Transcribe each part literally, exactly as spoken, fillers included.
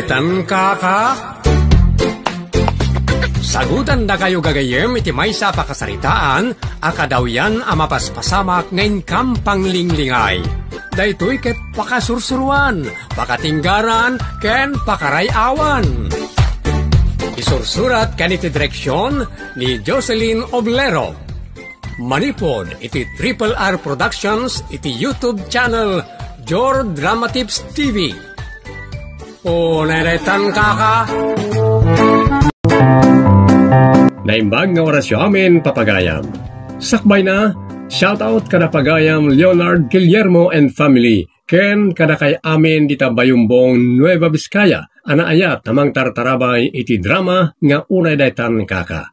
Tan kaka? Sagutandakayo gagayyem iti maysa a pakasaritaan a kadawyan a mapaspasamak nga inkam panglinglingay. Daytoy ket pakasursuruan, pakatinggaran, ken pakaray-awan. Isursurat ken iti direksion ni Jocelyn Oblero. Manipud iti Triple R Productions iti YouTube channel Jor Drama Tips T V. Unay daytan kaka. Naimbag nga orasyo amin, papagayam. Sakbayna, shoutout kada pagayam Leonard Guillermo and family, ken kadakay amin dita Bayumbong, Nueva Vizcaya, a naayat a mangtartarabay iti drama nga Unay Daytan Kaka.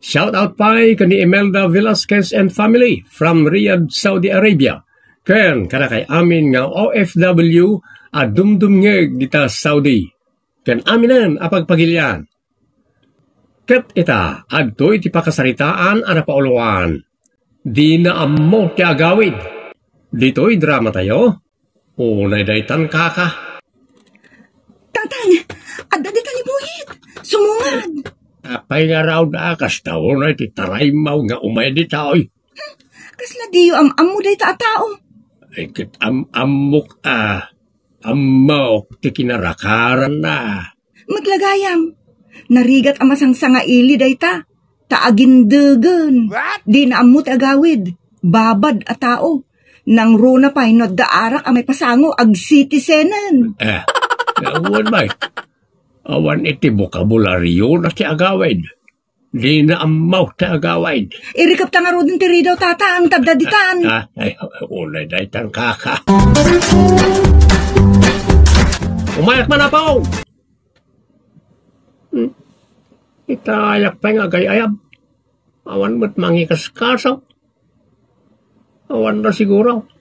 Shout out pay ken ni Imelda Velasquez and family from Riyadh, Saudi Arabia, ken kadakay amin nga O F W a dumdumngeg dita Saudi, ken aminen a pagpagilian. Ket ita, adtoy ti pakasaritaan a napauluan. Dina ammo ti agawid. Ditoy drama tayo. Unay daytan kaka. Tatang, adda dita ni Buyet. Sumungad. Apay nga raw da kasta unay ti taraymaw nga umay ditoy? Kasla diyo am-ammo dayta a tao? Ay, ket am-ammok a. Ammok ti kinarakaranna. Met la gayam, narigat a masangsanga ili dayta, ta agindegen. What? Dina ammo ti agawid, babad a tao. Nangruna pay no adda arak a maipasango, agsitisenen. Eh, awan bay. Awan iti bokabularyona ti agawid. Dina ammo ti agawid. Irikepta ngaruden ti ridaw, tatang, ta adda ditan. Ah, ay, unay daytan kaka. Umayak man, Apo! Hmm. Ita ayak pay nga agay-ayab. Awan met mangikaskasaw. Awan na siguro.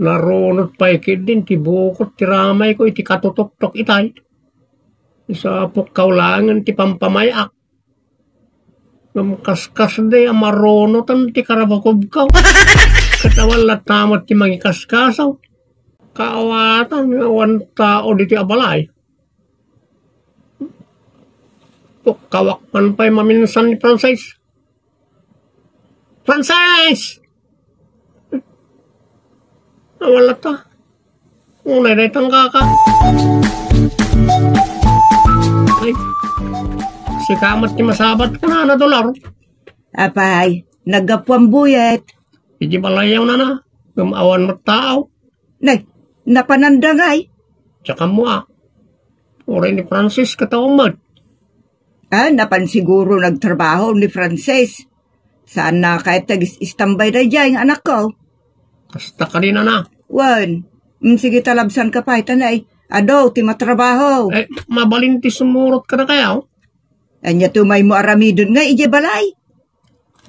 Narunot pay ketdin ti bukot ti ramayko iti katutoktok itay. Isapok kawlangen ti pampamay-ak. Ngem kaskasdi a marunoten ti karabakubko. Ket awan latta met ti mangikaskasaw. Kaawatan nga awan tao ditoy a balay. Pukkawak man pay maminsan ni Francis. Francis! Awan latta. Unay daytan kaka. Ay, sika met ti masabat kunana, Dolor. Apay, naggapuan Buyet. Iti balayaw nana, ngem awan met tao. Nay, napananda ngay? Diak ammo a. Uray ni Francis ket awan met. Ah, napan siguro nagtrabaho ni Francis. Saan na kayat ti agis-istambay daydiay nga anakko? Kasta kadi nana. Wen, mm, sige ta labsanka pay, ta nay, adu ti matrabaho. Eh, mabalin ti sumurot kadakayo? Ania ti umaymo aramiden nga idiay balay?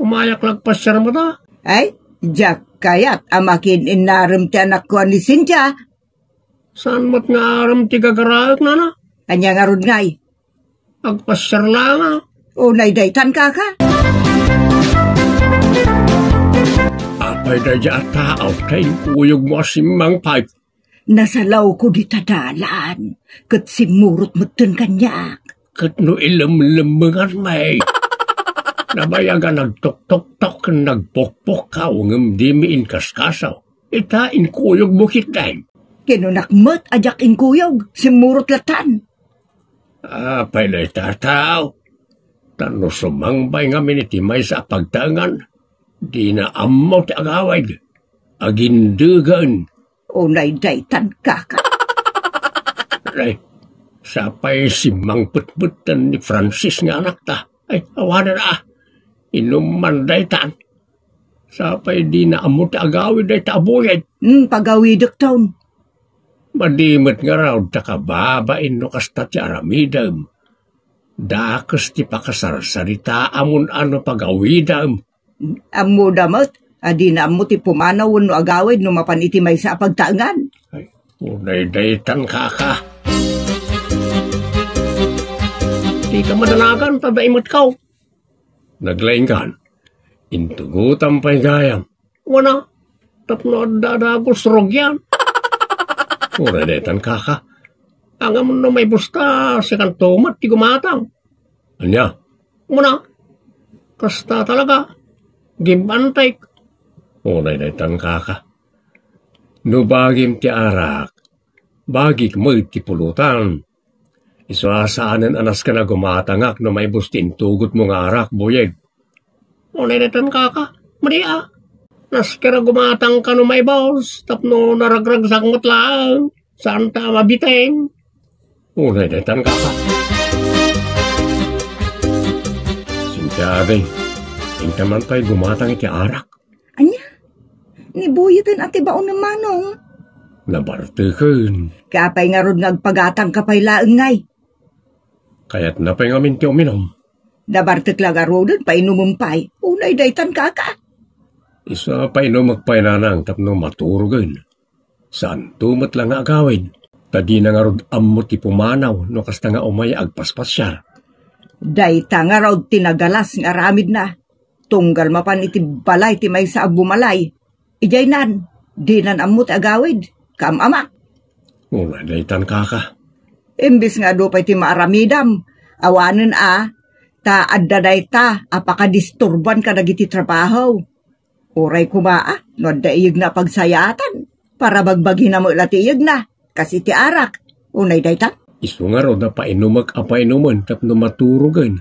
Umayak la agpasiar met a. Ay, diak kayat a makiin-innarem ti anakko a ni Cynthia. Saan met nga arem ti gagaraek, nana? Ania ngarud ngay? Agpasiar la nga. Unay daytan, kaka. Apay daydiay a tao ta inkuyogmo a simmangpet? Nasalawko dita dalan, ket simmurot metten kaniak. Ket no ilemlemmengan met, nabayag a nagtoktoktok ken nagpukpukkaw ngem dimi inkaskasaw. Ita, inkuyogmo ketdin. Kinunak met a diak inkuyog, simmurot lattan. Apay dayta a tao? Ta no sumangbay ngamin iti maysa a pagtaengan, dina ammo ti agawid. Agindegen. Unay daytan, kaka. Ay, sapay simmangpetmetten ni Francis nga anakta. Ay, awanen a. Inumman daytan. Sapay dina ammo ti agawid dayta a buyet. Hmm, pagawidekton. Madi met ngarud ta kababain no kasta ti aramidem. Dakes ti pakasarsaritaamon a no pagawidem. Ammoda met a dina ammo ti pumanaw wenno agawid no mapan iti maysa a pagtaengan. Ay, unay daytan, kaka. Dika madanagan ta daimetko. Naglaingkan. Intugotam pay gayam. Wana, tapno adda dagus rugian. Unay daytan, kaka. Ngem no maibusta, sikanto met ti gumatang. Ania? Muna, kasta talaga. Gib-antek. Unay daytan, kaka. No bagim ti arak, bagik met ti pulutan. Isu a saanen a nasken a gumatangak no maibus ti intugotmo nga arak, Boyet. Unay daytan, kaka. Madi a. Nasken a gumatangka no maibus, tapno naragragsak met laeng. Saanta a mabiteng. Unay daytan, kaka. Sinti adi, inka man pay gumatang iti arak. Ania? Ni Boyeten a ti baonem, manong? Nabarteken. Apay ngarud nga agpagatangka pay laeng ngay? Kayatna pay ngamin ti uminum. Nabartek la ngaruden, painumem pay. Unay daytan, kaka. Isu a painumek pay, nanang, tapno maturogen. Saanto met la nga agawid. Ta dina ngarud ammo ti pumanaw no kasta nga umay agpaspasiar. Dayta ngarud ti nagalas nga aramidna. Tunggal mapan iti balay ti maysa a bumalay. Idiaynan, dinan ammo ti agawid. Kaam-amak. Unay daytan, kaka. Imbes nga adu pay ti maaramidam, awanen a, ta adda dayta a pakadisturban kadagiti trabaho. Uray koma a, no adda iyegna a pagsayaatan, para bagbagina met la ti iyegna, kas iti arak. Unay dayta? Isu ngarud a painumek a painumen tapno maturogen.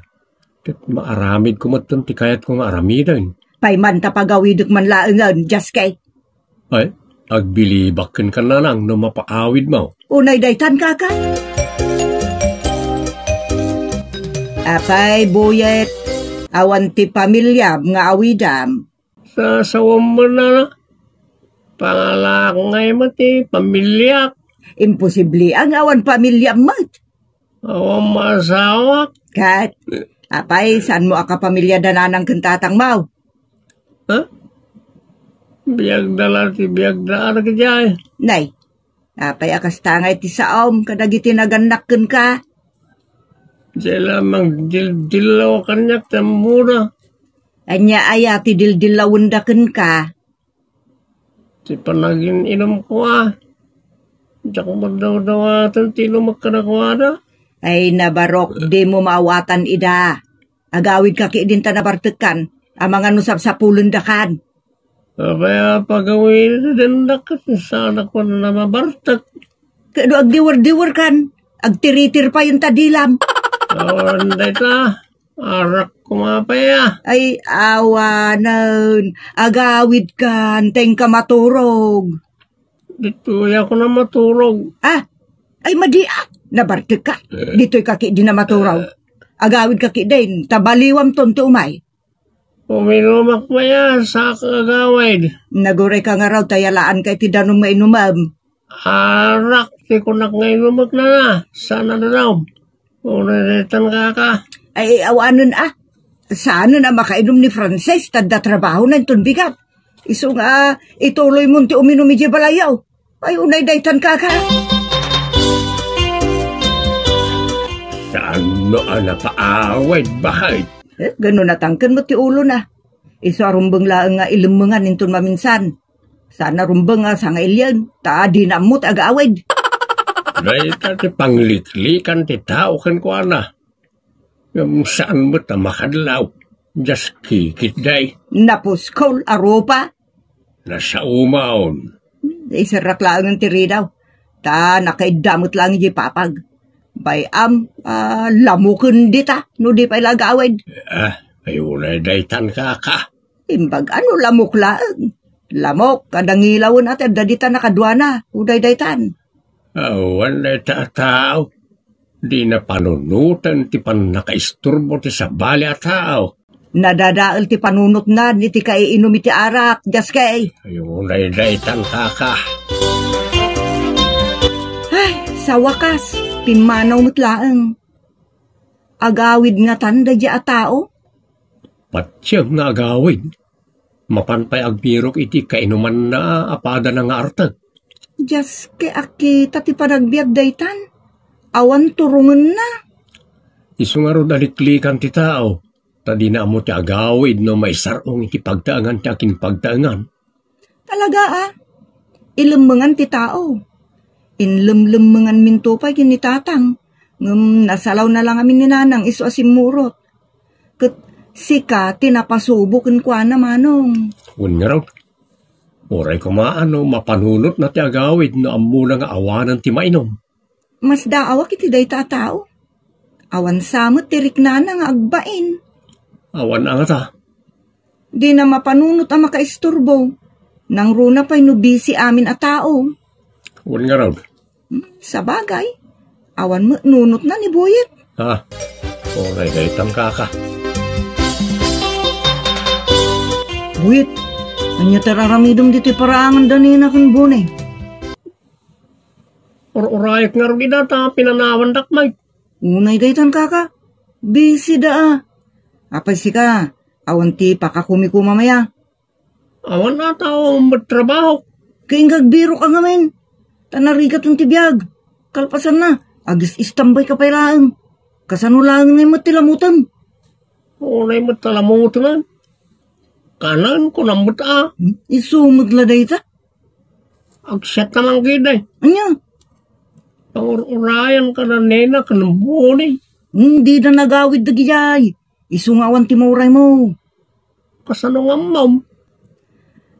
Ket maaramidko metten ti kayatko nga aramiden. Pay man ta pagawidek man laengen, Jaske. Ay, agbilibak kenka, nanang, no mapaawidmo. Unay daytan, kaka. Apay, Boyet, awan ti pamiliam nga awidam? Sasawem met, nana. Pangalaak ngay met ti pamiliak. Imposible a nga awan pamiliam met. Awan maasawak. Ket, apay, saanmo a kapamiliada nanang ken tatangmo? Ha? Biagda la ti biagda, anak, idiay. Nay, apay a kasta ngay ti saom kadagiti nagannak kenka? Diay la mangdildillaw kaniak ti ammona. Ania aya ti dildillawenda kenka? Ti panagin-inumko a. Diak met dawdawaten ti inumek kadakuada. Ay, nabarok, dimo maawatan ida. Agawidka ketdin ta nabartekkan, amangan no sapsapulendakan. Apay a pagawiden dak ket saanak met a mabartek. Ket no agdiwerdiwerkan, agtiritir payen ta dilam. Awan dayta, arak koma pay a. Ay, awanen, agawidkan, ta inka maturog. Ditoyak a maturog. Ah, ay, madi a, nabartekka. Eh. Ditoyka ketdin a maturog. Eh. Agawidka ketdin, ta baliwamton ti umay. Uminumak pay a, saan a agawid? Naguray ka ngarud ta yalaanka iti danum nga inumem. Arak ti kunak nga inumek, nana, saan a danum. Unay daytan, kaka. Ay, awanen a. Saanen a makainum ni Frances, ta adda trabahona inton bigat. Isu nga, ituloymon ti uminum idiay balayyo. Ay, unay daytan, kaka. Saan no a napaawid, baket? Eh, ganun natangken mo ti ulona. Isu a rumbeng laeng nga ilemmengan inton maminsan. Saan a rumbeng a sangailien, ta dina ammo ti agawid. Dayta ti pangliklikan ti tao kenkuana. Ngem saan met a makadlaw. Dias kikit day. Napuskol a rupa. Nasaomaon. Iserrak laengen ti ridaw. Ta nakaidda met laeng idiay papag. Bay-am, ah, lamuken dita, no di pay la agawid. Ah, ay unay daytan, kaka. Imbag a no lamok laeng. Lamok, kada ngilawen a ti adda dita nakaduana, uday daytan. Awan dayta a tao. Dina panunoten ti pannakaisturbo ti sabali a tao. Nadadael ti panunotnan iti kaiinum iti arak, Jaskey. Ay, unay daytan, kaka. Ay, sa wakas, pimmanaw met laeng. Agawid ngatan daydiay a tao? Patiem nga agawid. Mapan pay agbirok iti kainumanna a padana nga artek. Dias ket a kita ti panagbiag daytan. Awan turongenna. Isu ngarud a liklikan ti tao, ta dina ammo ti agawid no maisar-ong iti pagtaengan ti akinpagtaengan. Talaga a, ilemmengan ti tao. Inlemlemmenganminto pay ken ni Tatang, ngem nasalawna la ngamin ni Nanang isu a simmurot. Ket sika ti napasubo kenkuana, Manong. Wen ngarud, uray koma no mapanunotna ti agawid no ammona nga awanen ti mainum. Masdaawak iti dayta a tao. Awan sa met ti riknana nga agbain. Awan a ngata. Dina mapanunot a makaisturbo. Nangruna pay no busy amin a tao. Wen ngarud. Hmm, sabagay. Awan met nunotna ni Buyet. Ha? Uray daytan, kaka. Buyet, ania ti ar-aramidem ditoy paraangan da Nena ken Bone? Ur-urayek ngarud ida ta pinanawandak met. Unay daytan, kaka. Busy da a. Apay sika, awan ti pakakumikuma maya? Awan a tao met trabaho. Kaingga agbirok a ngamin. Ta narigaton ti biag. Kalpasanna, agis-istambay ka pay laeng. Kasano laeng ngay met ti lamutem? Unay met ta lamutenan. Kanan ko na met a. Hmm? Isu met la dayta? Agsiat naman kidi. Ania? Pangur-urayan ka na Nena ken Bone. Hmm, dida nagawid dagijay. Isu nga awan ti mauraymo. Kasano nga ammom?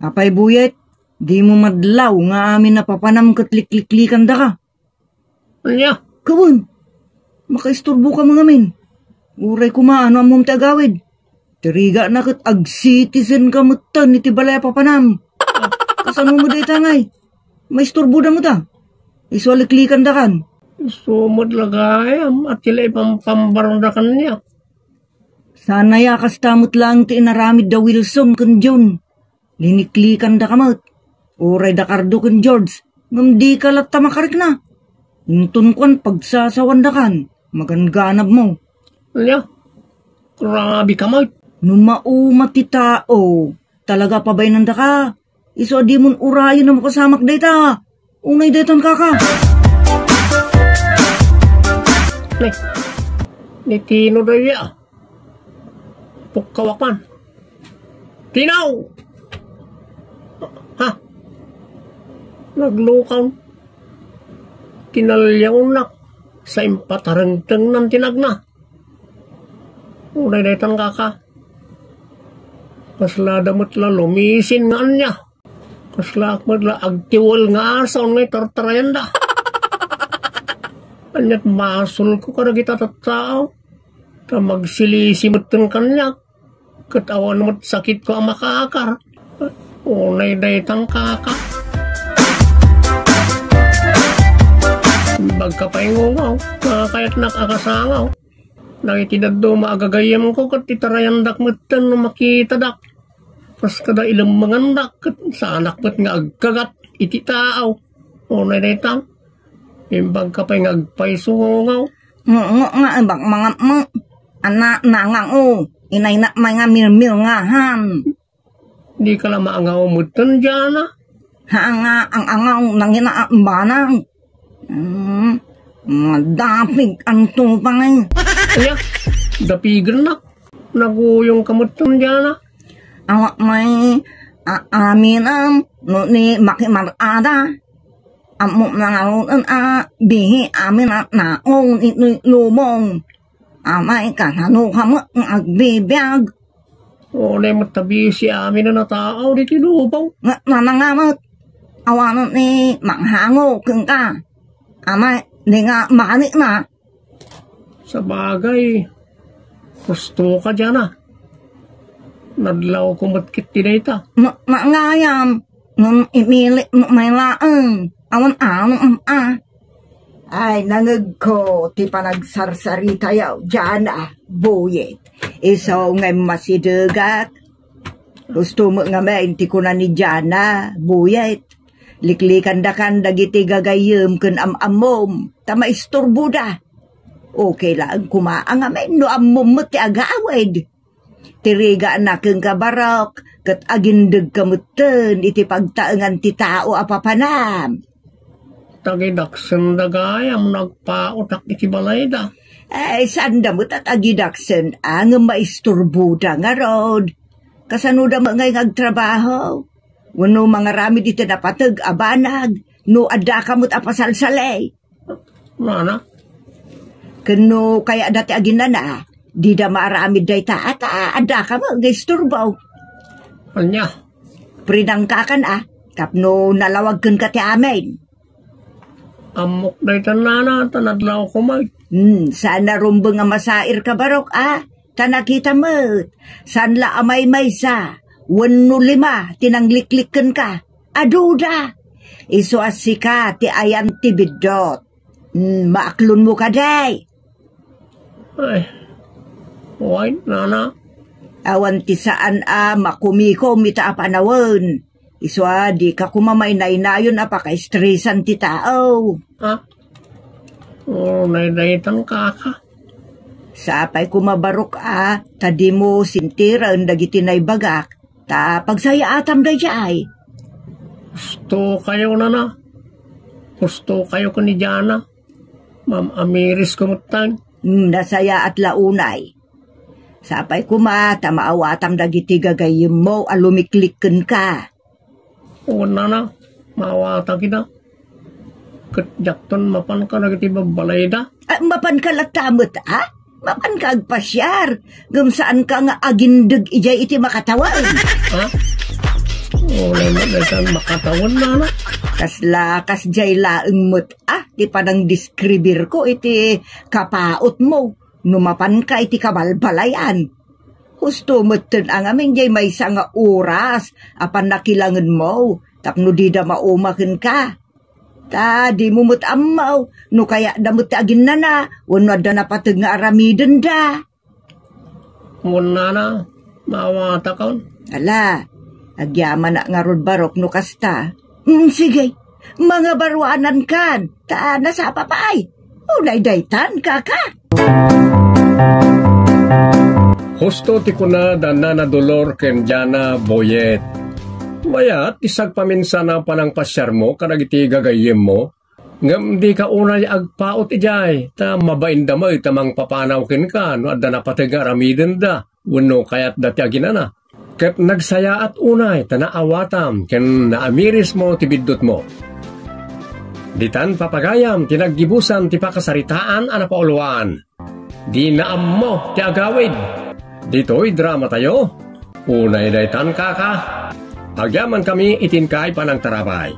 Apay Buyet, dimo madlaw nga amin a papanam ket likliklikandaka? Ania? Kawen, makaisturboka met ngamin. Uray koma no ammom ti agawid. Ti rigana ket ag-citizen ka metten iti balay a papanam. Kasano met dayta ngay? Maisturboda met a. Isu a liklikandakan. Isu met la gayam a ti la ipampambaranda kaniak. Sana ya kasta met laeng ti inaramid da Wilson ken John. Liniklikandaka met. Uray da Cardo ken George, ngem dika latta makarikna. Inton kuan pagsasawandakan, magangganabmo. Ania? Grabe ka met. No mauma ti tao, talaga pabainandaka. Isu a dimon urayen a mapasamak dayta. Unay daytan, kaka. Ni, ni Tino dayta. Pukkawak man. Tino! Ha? Naglukaw. Kinaliawnak. Sa impatarengtengnan ti nagna. Unay daytan, kaka. Kasla da met la lumisin nga ania. Kaslaak met la agtiwel nga asaon nga itartarayanda. Aniat basolko kadagita tattao? Ta magsilisi metten kaniak. Ket awan met sakitko a makaakar. Unay daytan, kaka. Bagka pay ngungaw, nga kayatnak a kasangaw. Dagiti dadduma a gagayyemko ket itarayandak metten no makitadak. Kas kada ilemmengandak ket saanak met nga agkagat iti tao. Unay dayta, imbag ka pay nga agpayso ngungaw. Ngungo nga ibagmangatmo, ana, nangango, inaynak may nga milmilngahan. Dika la maangaw metten, Diana? Haan nga ang-angaw nangina a banag. Hmm, madapig anto pay. Aya, dapigennak. Naguyong ka metten, Diana? Awa may a-, aminem no ni makimar-ada. Ammom ngaruden a bihi amin a naong iti lubong. Amay, kasano ka met nga agbibiag? Unay met ta busy amin a nataaw ditoy lubong. Nga, nanangamet. Awanen ni manghango kenka. Amay, di nga makanina. Sabagay, husto ka, Diana. Nadlawko met ket ti dayta. Ma-, mangayam, ngem imili met may laeng. Awan ano, mm, ah. Ay, nangegko ti panagsarsaritayo, Diana, Buyet. Isu nga immasidegak. Husto met ngamin ti kuna ni Diana, Buyet. Liklikandakan dagiti gagayyem ken am-ammom, ta maisturboda. Okay laeng koma a ngamin no ammom met ti agawid. Ti rigana kenka, barok, ket agindegka metten iti pagtaengan ti tao a papanam. Tagidaksen da gayam no agpaotak iti balayda. Ay, saanda met a tagidaksen a ngem maisturboda ngarud. Kasanoda met ngay nga agtrabaho? Wenno mangaramid iti napateg a banag, no addaka met a pasalsali. Nana? Ken no kayatda ti aginana, dida maaramid dayta, ta addaka met nga isturbo. Ania? Prinangkakan a, tapno nalawag kenka ti amin. Ammok dayta, nana, ta nadlaw koma. Hmm, saan a rumbeng a masairka, Barok, a? Ta nakita met, saan la a maymaysa, wenno lima ti nangliklik kenka. Aduda. Isu a sika ti ayan ti biddut. Hmm, maaklonmo kadi. Ay, wen, nana. Awan ti saan a makumikom ita a panawen. Isu a dika koma maynaynayon a pakaistresan ti tao. Ha? O, naydaytan, kaka. Sapay koma, Barok, a, ta dimo sintiraen dagiti naibagak, ta pagsayaatam daydiay. Husto kayo, nana. Husto kayo ken ni Jana. Mam-amiris ko metten. Hmm, nasayaat la unay. Sapay koma ta maawatam dagiti gagayyemmo a lumiklik kenka. Wen, nana, maawatak ida. Ket diakton mapanka dagiti babbalayda. Ah, mapanka latta met, a? Mapanka agpasiar, ngem saanka nga agindeg idiay iti makatawen. Ha? Uray met daytan makatawen, nana. Kasla, kasdiay laeng met, a, ti panangdeskribirko iti kapaotmo no mapanka iti kabalbalayan. Husto metten a ngamin diay maysa nga oras a pannakilangenmo tapno dida mauma kenka. Ta dimo met ammo no kayatda met ti aginnana wenno adda napateg nga aramidenda. Wen, nana, maawatakon. Ala, agyamanak ngarud, Barok, no kasta. Mm, sige, mangabaruanankan, ta nasapa pay. Unay daytan, kaka. Husto ti kuna da Nana Dolor ken Jana Boyet. Mayat ti sagpaminsana panangpasiarmo kadagiti gagayyemmo, ngem dika unay agpaut idiay, ta mabainda met a mangpapanaw kenka no adda napateg nga aramidenda wenno kayatda ti aginana. Ket nagsayaat unay ta naawatam ken naamirismo ti biddutmo. Ditan papagayam ti naggibusan ti pakasaritaan a napauluan. Dina ammo ti agawid. Ditoy dramatayo, unay daytan, kaka. Agyamankami iti inkay panangtarabay.